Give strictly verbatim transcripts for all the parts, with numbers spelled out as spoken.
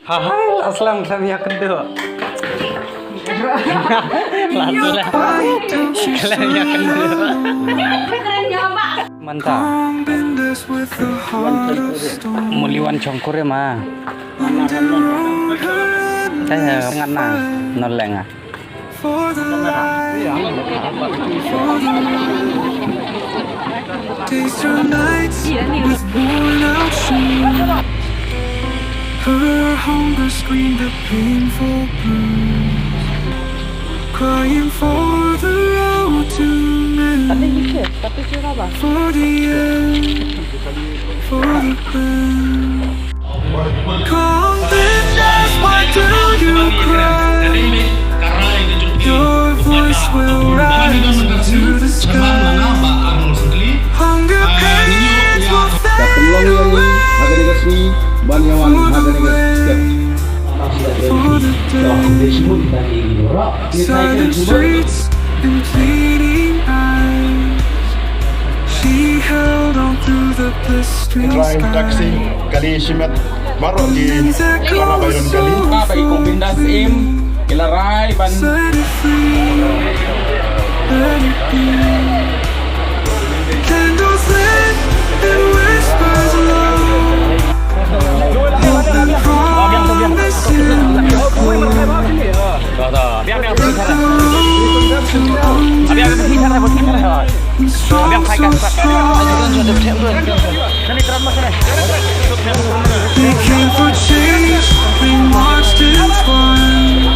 Hai, aslam khlem ïakynduh. Lah tu lah. Khlem ïakynduh. Mynta. Muli wan shongkurim ah. Te ngan na noleng ah. Days and nights with worn out shoes. Her hunger screamed a painful blues. Crying for the road to mend. For the end, for the pain. Cold winters, why do you cry? Your voice will rise into the sky. Hunger pains will fade away. Ban yawan ha kane ka step. For the day. Silent streets and pleading eyes. She held on through the blistering sky. Kali shimet baroh ki para bayon kali. Ba i kong bindas im ki la rai ban. Set it free. Let it be. Candles lit and whispers low. Hope and promise in the glow. Echo to arms and they came for change, we marched in twine.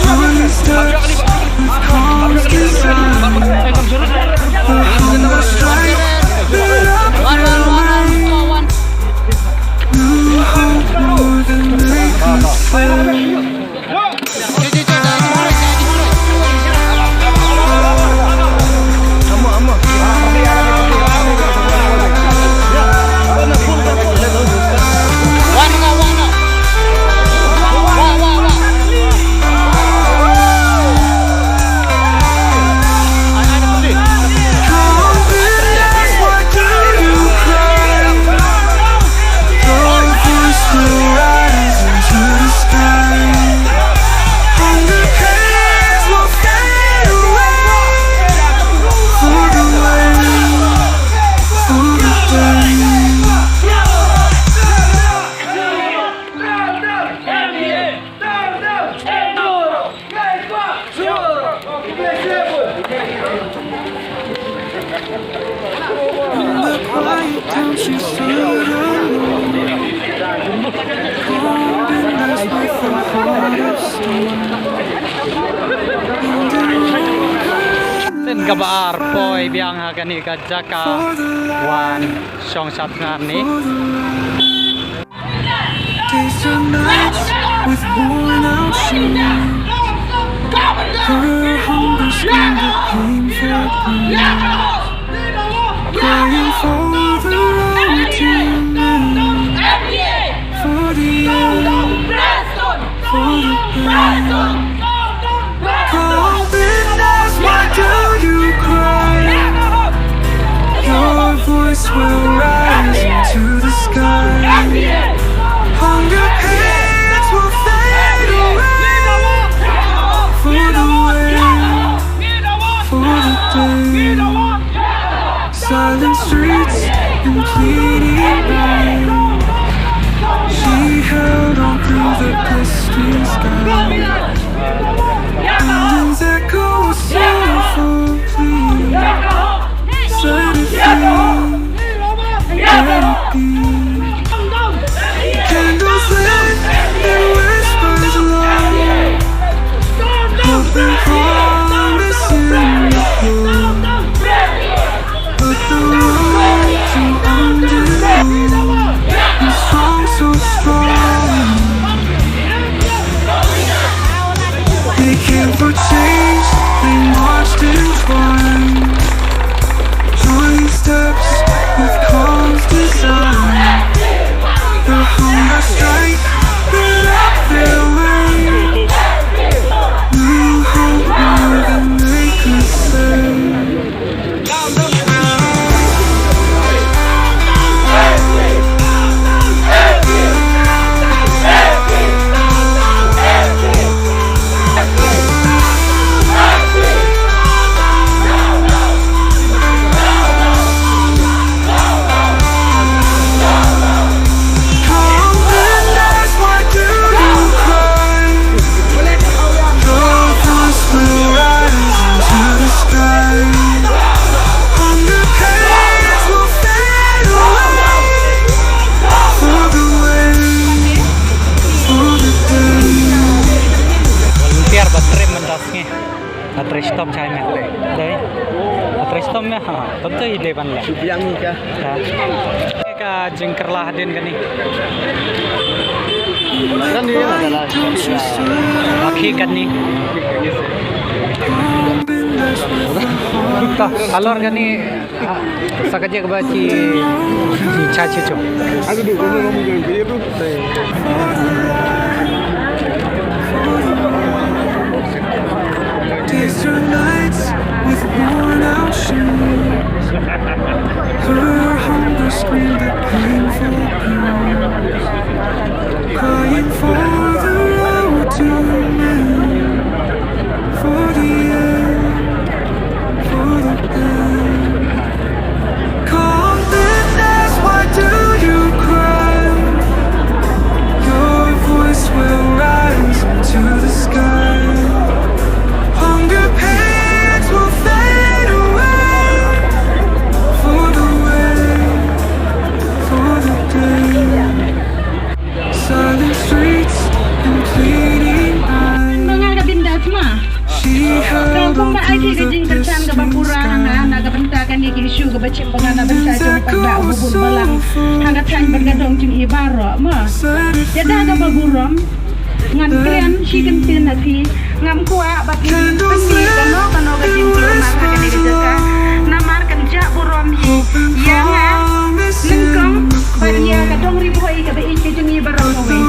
Join the steps with calms designed. The hunger strike, lit up the way. New hope more than they could say. Tang kaba ar poi biang ha kane ka jaka wan shong shat ngan ni. Days and nights with worn out shoes. Her hunger screamed a painful blues. Crying for the road to mend. For the end, for the pain. Cold windows, why do you cry? Your voice will rise into the sky. Hunger pains will fade away. For the way, for the day. Silent streets and pleading eyes. She held on through the blistering sky. Buildings echo a sorrowful plea. Set it free. Let it be. Candles lit and whispers low. Hope and promise in the glow. But the road to undergo is strong, so strong. Tom chai me. Dei. Atre tom me ha. Tom to ide ban la. Biang ni ka. Ka jingkyrla hadien kani. Kan ni na la. Aki kani. Ka alor kani. Sa ka jaka ba ci ci cha ci cho. Aku tu, aku tu. Desert nights with worn out shoes. Her hunger screamed a painful groan. Crying for the road to mend, for the end, for the pain. Calm the night, why do you cry? Your voice will rise to the sky. Hunger pains will fade away. For the way, for the day. Silent streets and pleading eyes. Ba nga ka bynta tma. She held on through the distant sky. Ka kumba ai ki ka jingkyrchan kaba pura na nga na ka bynta kane ka issue kaba chim ba nga na bynta jong u paidbah uba bun balang ha ka thaiñ bad ka dong jong i baroh ma. Ïa da kaba burom ngan kren shi kyntien na phi. Ngam kwah ba phi pyni kano kano ka jingkyrchan ha kane ka jaka. Namar kan jah burom hi ïa nga nyngkong bad ïa ka dong Ri Bhoi kaba ïeit ka jong ngi baroh kawei.